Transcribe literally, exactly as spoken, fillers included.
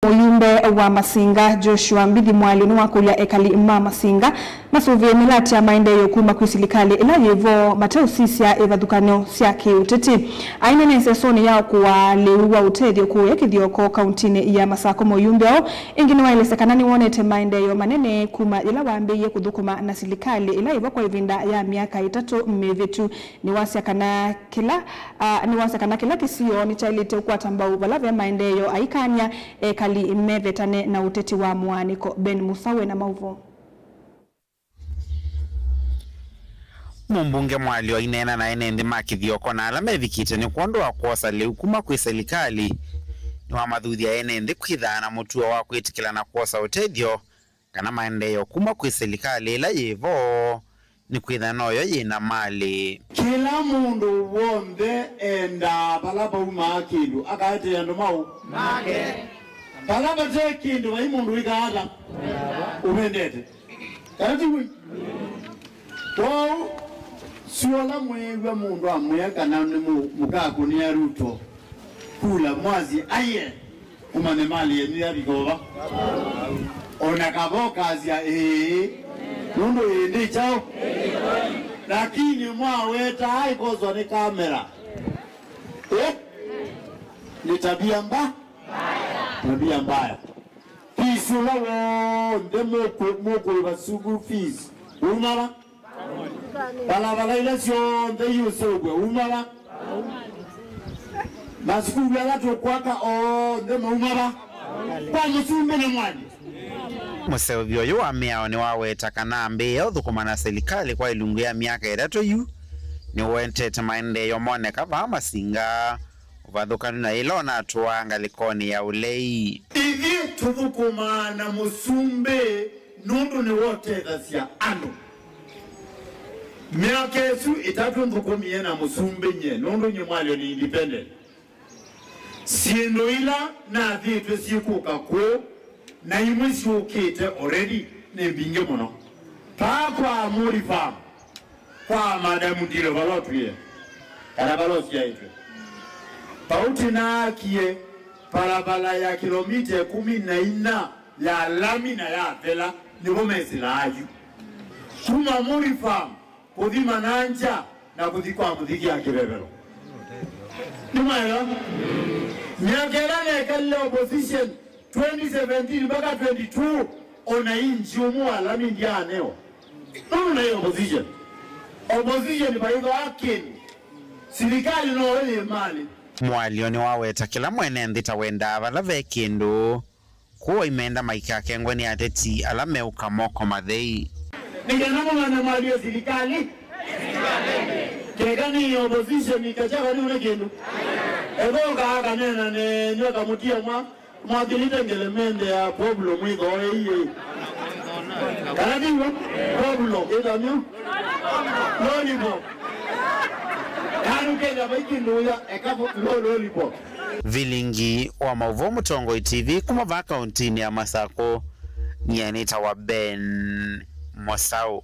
Mũyumbe wa Masinga, Joshua Mbithi Mwalyo, nĩwakũlya ekali ma Masinga masũvĩe mĩlatĩ ya maendeeo kuma kwĩ silikalĩ ĩla yĩ vo mateũsisya ivathũkany'o sya kĩũteti. Aineena ĩsesonĩ ya ũkũa lĩu wa ũtethyo kũũya Kĩthioko, kauntinĩ ya Masako, mũyumbe ũũ ĩngĩ nĩwaelesya kana nĩwonete maendeeo manene kuma yĩla wambĩĩie kũthũkũma na silikalĩ ĩla yĩ vo kwa ĩvinda ya myaka ĩtatũ mĩvĩtu. Nĩwasya kana kĩla, ah, nĩwasya kana kĩla kĩsio nĩkyaĩlĩte ũkwata mbau vala ve maendeeo, aikany'a ekali mevetane na ũteti wa mũaanĩko. Ben Musawe na maũvoo. Mũmbunge Mwalyo aineena na ene nthĩ ma Kĩthioko na ala mevikĩte nĩ kwondũ wa kwosa lĩu kuma kwĩ silikalĩ, nĩwamathuthya ene nthĩ kwĩthaa na mũtuo wa kwĩtĩkĩlana kwosa ũtethyo kana maendeeo kuma kwĩ silikalĩ ĩla yĩ vo, nĩkwĩtha noyo yĩ na malĩ. Kĩla mũndũ w'onthe endaa vala vaumaa kĩndũ akaetee andũ mau make. Vala vate kĩndũ vai mũndũ wĩkaa ata ũvendete. Kana ti w'o? Kwoou, sio ũla mwĩĩw'a mũndũ amwĩa kana nĩ mũ-, mũkakũnĩa Ruto kula, mwasye, aye, ũmanye malĩ yenyu yavika ũva. O na kava ũkasya, ĩĩ, nũndũ ĩĩ ndĩ kyaũ. Lakini mwawetaa ĩkoswa nĩ kamera. Eh? Nĩ tabia mba-, tabia mbaya. Fees ũla w'onthe mũkũ-, mũkũĩva school fees, uma va? Valava ila syonthe iũseũvw'a, uma va? Masukulu ala tũkwaka onthe mauma va? Kwa mũsumbĩ na Mwalyo. Mũseũvyo ũyũ wa mĩao nĩwaweta kana ambĩĩa ũthũkũma na silikalĩ kwa ĩlungu ya myaka ĩtatũ yu, nĩwetete maendeeo moneka vaa Masinga. Ũvathũkanu na ĩla ũnatũaa ngalĩkonĩ ya ũlei. Ithyĩ tũthũkũmaa na mũsumbĩ nũndũ nĩwe ũtethasya andũ. Myaka ĩsu ĩtatũ nthũkũmie na mũsumbĩ nyie nũndũ nyie Mwalyo nĩ independent. Syĩndũ ila nathĩtwe syĩkũka kũũ na imwe syũkĩte already nĩ mbingĩ mũno. Paa kwa Amuri Farm, kwa Madam Ndilo vala ũtwĩe, kana vala ũsyaĩtwe. Vau tĩnaakie valava ya kĩlomita ĩkũmi na inya ya lami na yathela, nĩvo mesĩlaa yu. Kuma Amuri Farm, kũthi Mananja, na kũthi kwa mũthiki ya kĩvevelo. Nĩmwaelewa? Myaka ĩla nekalile opposition, twenty seventeen mpaka twenty-two, ona inji ũmwe wa lami ndyaaneo. Nũndũ naĩ opposition. Opposition vaithwa kĩndũ. Silikalĩ no yĩ malĩ. Mwalyo nĩwaweta kĩla mwene nthĩ ta wendaa vala ve kĩndũ. Kwoou aimenda maikakengwe nĩ ateti ala meũka moko mathei. Nĩ kana mũmanye Mwalyo silikalĩ. Keka nĩ opposition ikachaka nĩone kĩndũ. Ethoka akanena nenyu akamũtia mwa Mwakĩlĩte ngelemende ya Pablo mwĩthooeie. Kana tiw'o? Pablo, ĩthamyo? Lollipop. Yaani Kenya vai kĩndũ ya eka lo-, lollipop. Vilingi wa maũvoo Mũtongoi T V kuma vaa kauntinĩ ya Masakũ, nyie nĩtawa Ben Mosau.